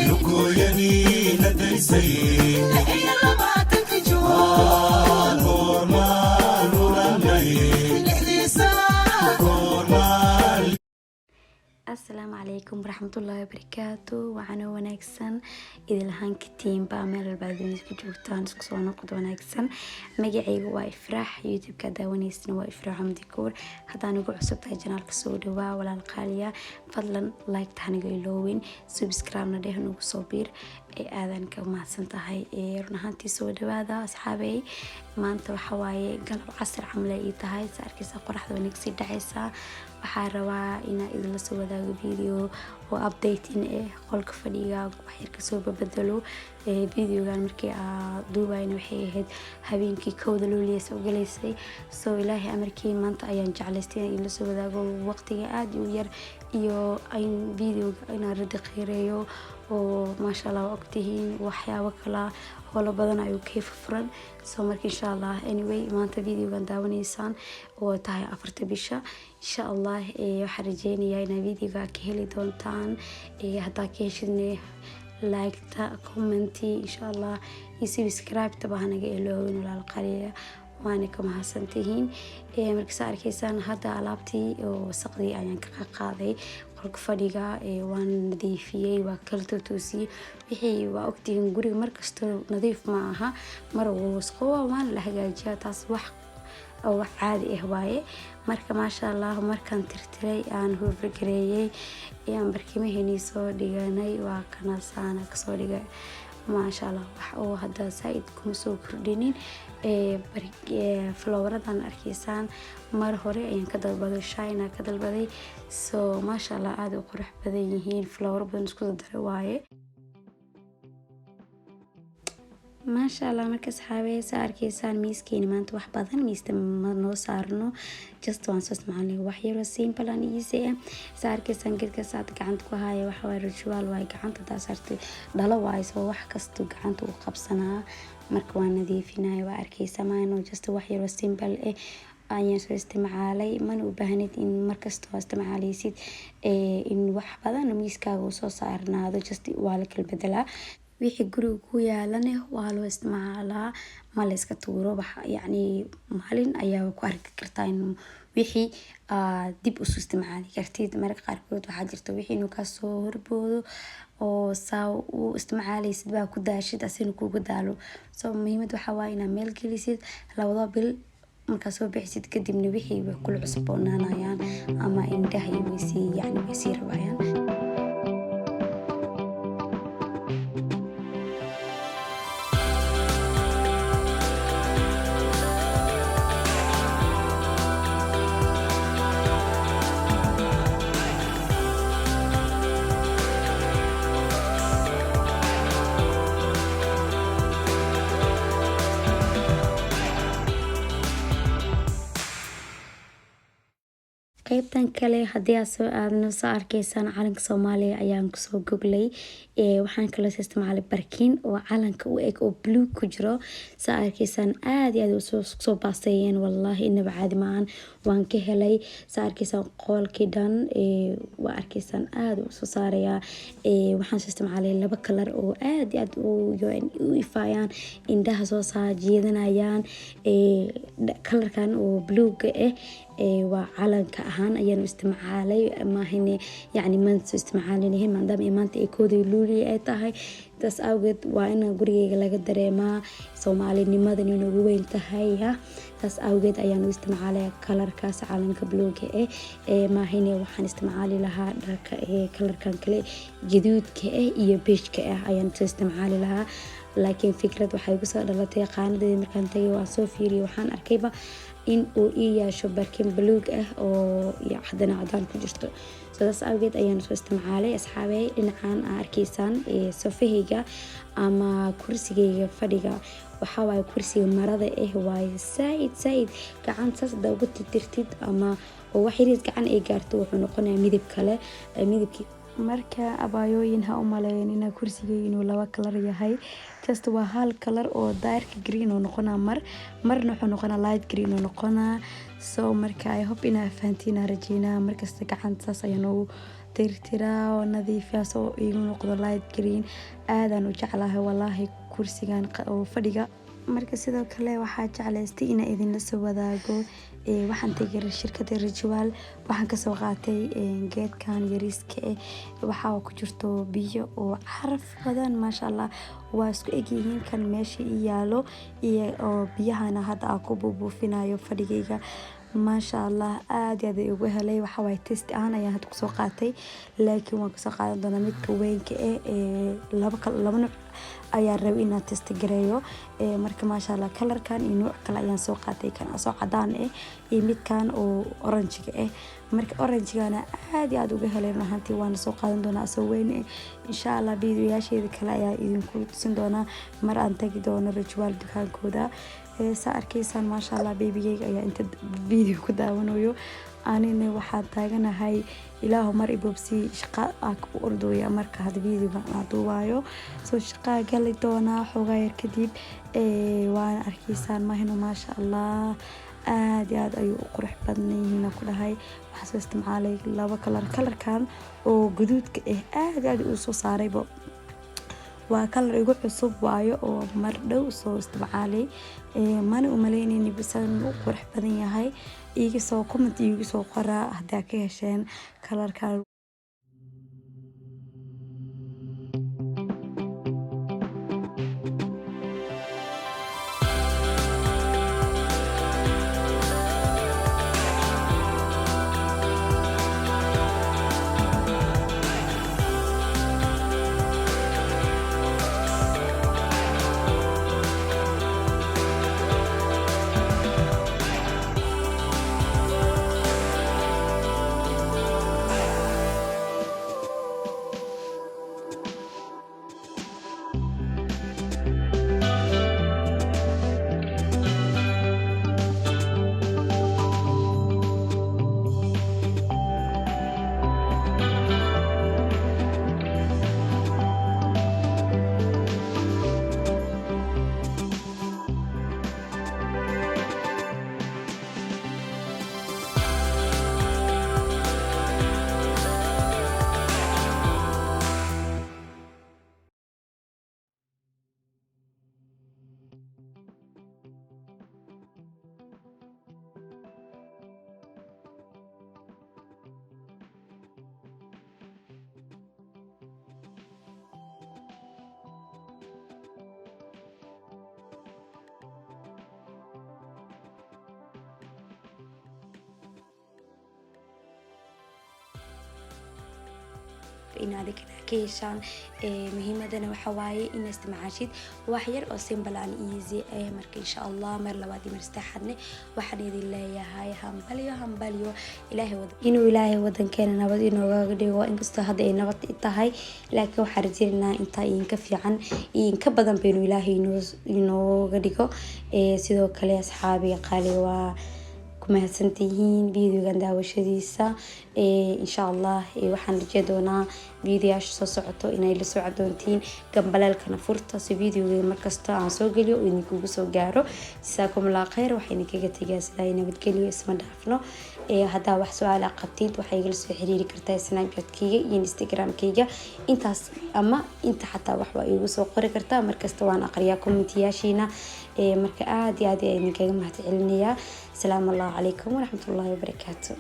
Lugooyadii na daysay, goormaan lulanay, goormaan? Asalaamu calaykum waraxmatullaahi wabarakaatu. Waxaana wanaagsan idil ahaan katiinba meel walba adduunyada ka joogtaan. Isku soo noqod wanaagsan. Magacayga waa Ifraax, YouTube-ka daawanaysana waa Ifraax Xamdi Kuur. Haddaan ugu cusub tahay channelka, soo dhawaa walaal qaaliya. Fadlan like haniga iloowin, subscribe-na dheh, nugu soo biir ee aadan ka mahadsan tahay. Run ahaantii, soo dhawaada asxaabey. Maanta waxa waaye galab, casar camle ii tahay. Sa arkaysa, qoraxda waa naga sii dhacaysaa. Waxaa rabaa inaa idinla soo wadaago video oo update in qolka fadhiga waxyar kasoo babedelo. Videogan markii aa duubayna waxay ahayd habeenkii 1da Luuliya soo galaysay. So Ilaahay amarkii, maanta ayaan jeclaystay inaan idinla soo wadaago. Waqtiga aada u yar iyo in videoga inaan rada qiireeyo oo maasha Allah, waa ogtihiin, waxyaabo kala howlo badan ayuu kayfa furan. So marka, insha Allah, anyway, maanta videogan daawanaysaan oo tahay 4ta bisha, insha Allah waxaan rajeynayaa inaad videoga ka heli doontaan. Haddaa ka heshidne, like-ta, commenti, insha Allah, iyo subscribe-taba hanaga iloowin, walaal qaliya, waana ka mahadsantihiin. Markasaa arkaysaan, hadda alaabtii oo wasaqdii ayaan ka qaaday qolka fadhiga, waan nadiifiyey, waa kala totoosiyey wixii. Waa ogtihiin, guriga markasta nadiif ma aha, mar wuu wasaqooba, waana la hagaajiyaa. Taas wax caadi ah waaye. Marka maasha Allah, markaan tirtiray, aan hoover-gareeyey, aan barkimaheenii soo dhiganay, waa kana saana kasoo dhigay. Maasha Allah, wax oo hadda saa-id kuma soo kordhinin. Floweradan arkaysaan, mar hore ayaan ka dalbaday, China ka dalbaday. So maasha Allah, aada u qurux badan yihiin, flowero badan isku dardara waaye, maasha Allah. Marka asxaabey, saa arkaysaan, miiskeeni maanta wax badan miista ma noo saarno, just waan soo isticmaalnay wax yaroo simple and easy ah. Saa arkaysaan, geedkaas aad gacanta ku haya waxa waaye ritual waaye. Gacanta hadaa saartay, dhalo waaye, soo wax kasto gacanta u qabsanaa. Marka waan nadiifinaya, waa arkaysa maano, just wax yaroo simple ah ayaan soo isticmaalay. Mana u baahnid in markasta oo isticmaaleysid in wax badan miiskaaga uu soo saarnaado. Just waa la kala bedelaa. Wixii guriga ku yaalane waa loo isticmaalaa, ma la iska tuuro. Wax yacni maalin ayaa ku arki kartaa in wixii aad dib usu isticmaali kartid. Mararka qaarkood waxaa jirta wixii inuu kasoo horboodo oo saa u isticmaaleysid baa ku daashid, asina kugu daalo. So muhiimad waxaa waaye inaad meel gelisid, 2da bil markaa soo bixisid kadibna wixii way kula cusboonaanayaan ama indhaha waysii, yani way sii rabayaan. Qeybtan kale haddii aad soo aadno, soo arkaysaan, calanka Soomaaliya ayaan kusoo goglay. Waxaan kaloo soo isticmaalay barkin oo calanka u eg oo blue ku jiro. Saa arkaysaan, aad iyo aad soo baaseeyeen, wallaahi inaba caadi maahan, waan ka helay. Saa arkaysaan, qoolkii dhan waa arkaysaan, aad u soo saarayaa. Waxaan soo isticmaalay laba kalar oo aad iyo aad u ifaayaan, indhaha soo saa jiidanayaan. Kalarkan oo bluega ah waa calanka ahaan ayaan u isticmaalay, maahane yacni maan soo isticmaalinahin, maadaama ay maanta ay 1da Luuliya ay tahay. Taas awgeed waa in gurigeyga laga dareemaa Soomaalinimadan inay ugu weyn tahay. Ya, taas awgeed ayaan u isticmaalaya kalarkaas calanka bluega ah. Maahane waxaan isticmaali lahaa dharka kalarkan kale, gaduudka ah iyo beigeka ah ayaan soo isticmaali lahaa. Laakiin fikrad waxay kusoo dhalatay qaanadeedii markaan tagay, waan soo fiiriyay, waxaan arkayba in uu ii yeesho barkin buluug ah oo haddana cadaan ku jirto. Sidaas awgeed ayaan soo isticmaalay. Asxaabey, dhinacan aa arkaysaan, sofahayga ama kursigayga fadhiga, waxawaaye kursiga marada ah waaye. Saaid saaid gacan saas hadaa ugu tirtirtid ama oo wax yariis gacan ay gaarto, wuxuu noqonayaa midab kale, midabkii. Marka abaayooyin, ha u maleyn inaa kursigay inuu laba kalar yahay. Just waa hal kalar oo dark green oo noqonaa mar, marna wuxuu noqonaa light green oo noqonaa. So marka I hope inaa fahantiin aan rajeynaa. Markasta gacanta saas ayaan ugu tirtiraa oo nadiifiyaa soo iigu noqdo light green. Aadaan u jeclahay walaahi kursigan oo fadhiga. Marka sidoo kale waxaa jeclaystay inaan idinla soo wadaago, waxaan tegay shirkadda Ritual. Waxaan kasoo qaatay geedkan yariiska eh. Waxaa ku jirto biyo oo caraf badan, maasha Allah. Waa isku egyihiin kan meesha ii yaalo iyo oo biyahana hadda aan ku buubuufinayo fadhigayga. Maasha Allah, aad iyo aad ay ugu helay. Waxa waaye test ahaan ayaan hadda kusoo qaatay, laakiin waan kasoo qaadan doonaa midka weynka eh. Ee laba laba nuuc ayaan rabay inaan test gareeyo. Marka maasha Allah, kalarkan iyo nuuc kale ayaan soo qaatay, kan asoo cadaan ah iyo midkan oo orange-ga ah. Marka orange-gana aad iyo aad uga helay run ahaantii, waana soo qaadan doonaa asoo weyn ah insha Allah. Videoyaasheeda kale ayaa idinku tusin doonaa mar aan tagi doono Ritual dukaankooda. Saa arkaysaan, maasha Allah, babygeyga ayaa inta video ku daawanayo, anina waxaan taaganahay ilaahu mar ibobsi shaqa aa ku ordooya. Marka hadda videoga aan duubaayo, soo shaqaa gali doonaa xoogaa yar kadib. Waana arkaysaan mahino, maasha Allah, aad iyo aad ayuu u qurux badan yihiin ku dhahay. Waxaa soo isticmaalay laba kalar. Kalarkan oo guduudka ah aad iyo aad uu soo saaraybo, waa kalar igu cusub waayo oo mar dhow soo isticmaalay. Mana umaleyneyni bisan u qurux badan yahay. Iiga soo comment, iigu soo qoraa haddaa ka hesheen kalarkan. In adigana ka heshaan. Muhiimadana waxa waaye in isticmaashid wax yar oo simple and easy eh. Marka insha Allah, mar labaad iyo mar saddexaadne waxaan idin leeyahay hambalyo, hambalyo. Ilaahay inuu Ilaahay wadankeena nabad inoogaga dhigo. Inkastoo hadda ay nabad tahay, laakiin waxaan rajaynaynaa intaa idinka fiican iyo inka badan baynu Ilaahay inooga dhigo. Sidoo kale asxaabiga qaaliga, waa ku mahadsantihiin videogan daawashadiisa. Insha Allah waxaan rajey doonaa videoyaasha soo socoto inay la socon doontiin. Gambaleelkana furta si videoga markasta aan soo geliyo uu idinkugu soo gaaro. Jasaakum Allah khayr. Waxaa idinkaga tegaa sidaa, nabadgelyo, isma dhaafno. Haddaa wax su-aala qabtid, waxaa igala soo xiriiri kartaa Snapchatkeyga iyo Instagramkeyga intaas, ama inta xataa wax waa iigu soo qori kartaa. Markasta waan aqriyaa commentiyaashiina. Marka aada iyo aad ayaa idinkaga mahad celinayaa. Asalaamu allahu calaykum waraxmatullahi wabarakaatu.